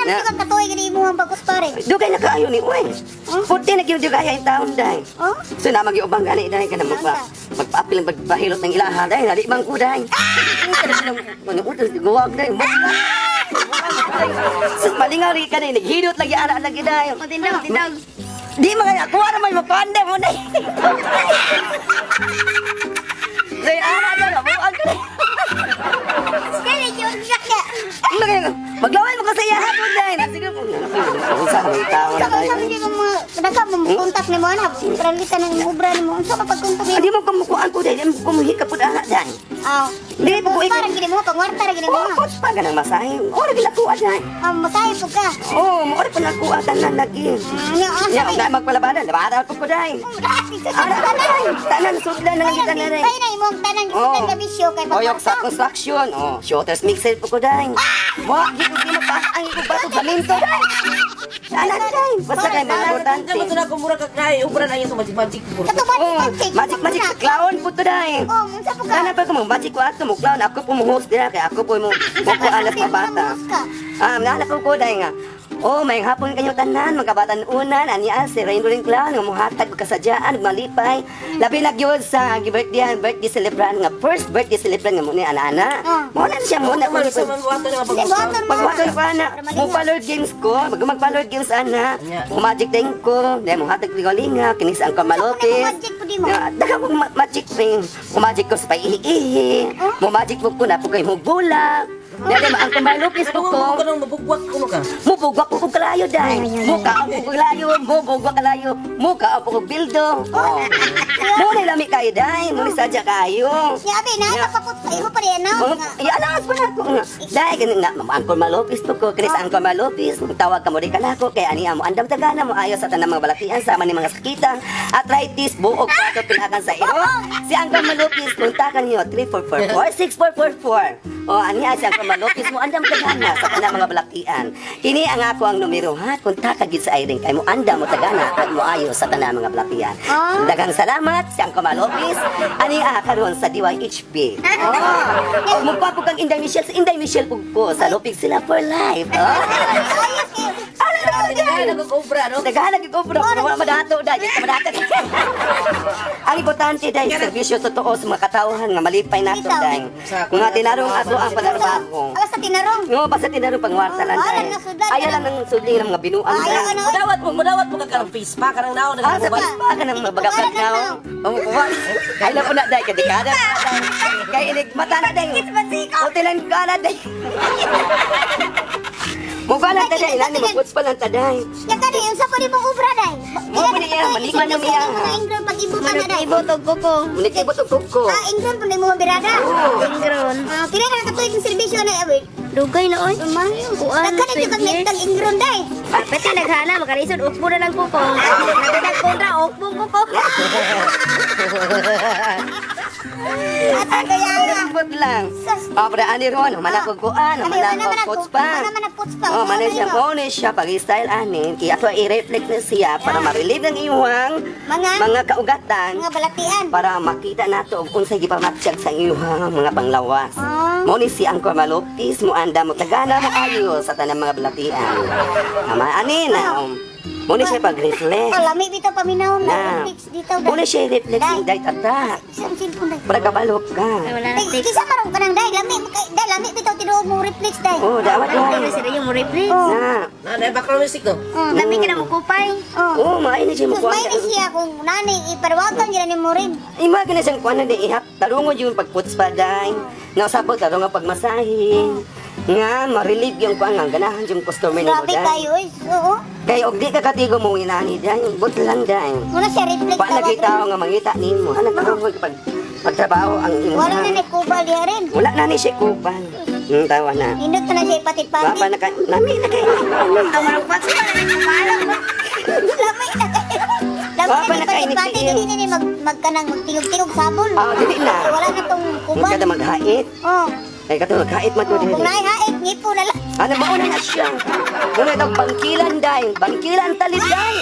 na Na. ka katuig ni imong pagkuspare. Dugay na kaayo ni uy. Puti na gyud dugay ang taon day. Oh? So na magiubang gani day kana magpa magpaapil ang pagpahilot ng ilaha day, dali man ko day. Ano utos guwag day. Sus malingaw ri ka day, naghilot lagi ara lagi day. Matindog, tindog. Di mga kuha naman mapanda mo day. Day ara day, mabuang ka day. Dili gyud ka. Ano kayo? Maglaway mo ka sa iya hapon day. Sige po. Sa may tao na Sa day. sabi mo mga nagka mo kontak nimo ana, tralita ng ubra nimo. Unsa ka pagkontak Di nimo? mo kumukuan ko day, di mo kumuhika po ana day. Aw. Di po ko Parang gini mo pangwarta ra gini mo. Oh, coach pa ganang masahe. Ora ginakuha day. Ah, masahe po ka. Oh, mo ora pa nakuha tanan lagi. Nya asa Ya, kay. na magpalabanan, labanan ko day. Ara day. Tanan sudlan na lang kita na rin. Kay na imong tanang gisudan ka bisyo kay Oyok sa pagkwarta. construction. Oh, shooters mixer po ko day. Wa, di ko di mapasang ko bato gaminto day. Ana day. Basta kay mga importante. Dapat na ko mura ka kay ubra na yung magic magic ko. Kato ba Oh, magic magic magic clown po to day. Oh, unsa po ka? Kana pa ko mo magic ko ato mo clown ako po mo host dira kay ako po mo mo ko alas mabata. Ah, naalala ko ko dahil nga. Oh, may hapon kanyo tanan, mga kabatan-unan, aniya si Rainbow Ring Clown, nga muhatag og kasadyaan, ug malipay. Labi na gyud sa birthday, birthday celebrant nga first birthday celebrant nga mo ni ana-ana. Ah. Mo na siya mo na Mo sa man buhaton nga Sige, buhaton mo. Pagbuhaton ko ana, mo pa-Lord Games ko, mag magpa-Lord Games ana. Mo magic din ko, dahil mo hatag lingaw, kinis ang kamalopis. Magic po di mo. Ya, daga mo magic ring. Mo magic ko sa paihi-ihi. Mo magic mo ko na po kayo mo bulak. Dahil ang kamalopis po Ano ko. mo kanang mabugwak kuno ka? Mubugwak ko kong kalayo, day. Muka ang kong kalayo, mubugwak kalayo, muka ang kong bildo. Oh. Muna lami kayo, day. Muna sadya kayo. Nya abi na kapaput pa imo pa rin na. Oh, ialangas pa na ako. Dahil ganun nga, Ma'am Angkor Malopis po ko, Chris Angkor Malopis, tawag ka mo rin ka na ako, kaya aniya mo, andam tagana mo, ayos sa tanang mga balakian, sama ni mga sakitan, arthritis, buog, pato, pinakan sa iyo. Si Angkor Malopis, kontakan niyo, 3444-6444. O, aniya si Angkor Malopis mo, andam tagana sa tanang mga balakian. Kini ang ako ang numero ha, kontaka gid sa Irene, kay mo andam mo tagana at mo ayos sa tanang mga balakian. Daghang salamat si Angkor Malopis, aniya karon sa DYHB. Oh. Og mo po kang Inday Michelle, sa Inday Michelle pug ko sa Lupig sila for life. Oh. Ayos kayo. Daghan nagubra no. Naghahanap yung obra, pero wala madato dahil di ka madato. Ang importante dahil serbisyo totoo sa mga katauhan nga malipay nato Bitaw. dahil. Kung nga tinarong ato ang panarbaho. Awas sa tinarong. Nga basta tinarong pangwarta lang Oh, dahil. alam nga sudlan. Ayaw lang ng sudling ng mga binuang Ah, ayaw dahil. ka na. Mudawat mo ka karang face pa karang naon Ah, sa nagubra. pa ka ng mga bagabag na. Oh, kuwan. Kaya na po na dahil, kadikada na dahil. Kaya inig mata na dahil. Utilan ka na dahil. Mukha lang taday, nani maputs pa lang taday. Nya kani unsa pa nimo ubra day? Mo pa niya, malikman na niya. Mga ingron pag-ibutan na day. Ibotog ko ko. Munikibot og kuko. Ah, ingron po nimo birada. Ingron. Ah, pila ka katuig ng serbisyo na abi. Dugay na oy. Kuan. Daghan na jud kag nagtag ingron day. Pwede naghana, makalisod, ukbo na lang ko ko. Nagdag kontra, ukbo ko ko. At kaya nga. Lambot lang. Oh, pero ani ron, humana ko kuan, Ano, humana wala ko man puts ako- pa. wala man nagputs pa. Oh, Wala man man siya, imo. mo ni siya pag-style ani, kaya ato i-reflect na siya para ma-relieve ng iyong Mga? mga kaugatan. Mga balatian. Para makita nato og unsay gipamatsyag sa iyong mga panglawas. Ah. Mo ni si Angkor Malopis, mo anda mo tagana mo ayo sa tanang mga balatian. Ama ani na. Mo ni siya pag-reflect. Oh, lami bitaw paminaw Na. na reflex dito Mo ni siya reflex Day. day tata. Isang cellphone day. Para kabalok ka. Ay, wala na Day, text. kisa maron ka nang day, lami day lami bitaw tinuod mo reflex day. Oh, dawat Ay, na. sila yung mo reflex. Na. Na na background music no. Oh. Lami ka na mo kupay. Oh. Oh, maayo ni siya mo Sus, may ni siya kung nani iparwagan gyud ni mo rin. Ima ka na siyang kuan na di ihap. Tarungo yung pagputs pa day. Nausapot tarungo pagmasahe. Nga, ma-relieve yung kuan nga ganahan yung customer nimo Grabe day. kayo oy. Oo. Kay og di ka katigo mo inani day, but lang day. Muna siya reflex Wa na kita nga mangita nimo. Ana tarungo pag pagtrabaho ang imo. Wala na ni kubal diha rin. Wala na ni siya kupal. Tawa na. Indot na siya Wa pa ipatid-patid. na ka nami na kay. Ang marang pats pa na nagpapalo. Lami na kayo. Lami Wa pa na na kayo ni patid-patid. ni Dili na ni mag magkanang magtingog-tingog sabon. Ah, dili na. Wala na tong kubal. Kada maghait. Oh. Kay kato maghait man to Oh, dili. kung naay hait, ngipo na lang. Ano mauna na siya? Muna itong bangkilan day. Bangkilan talid day.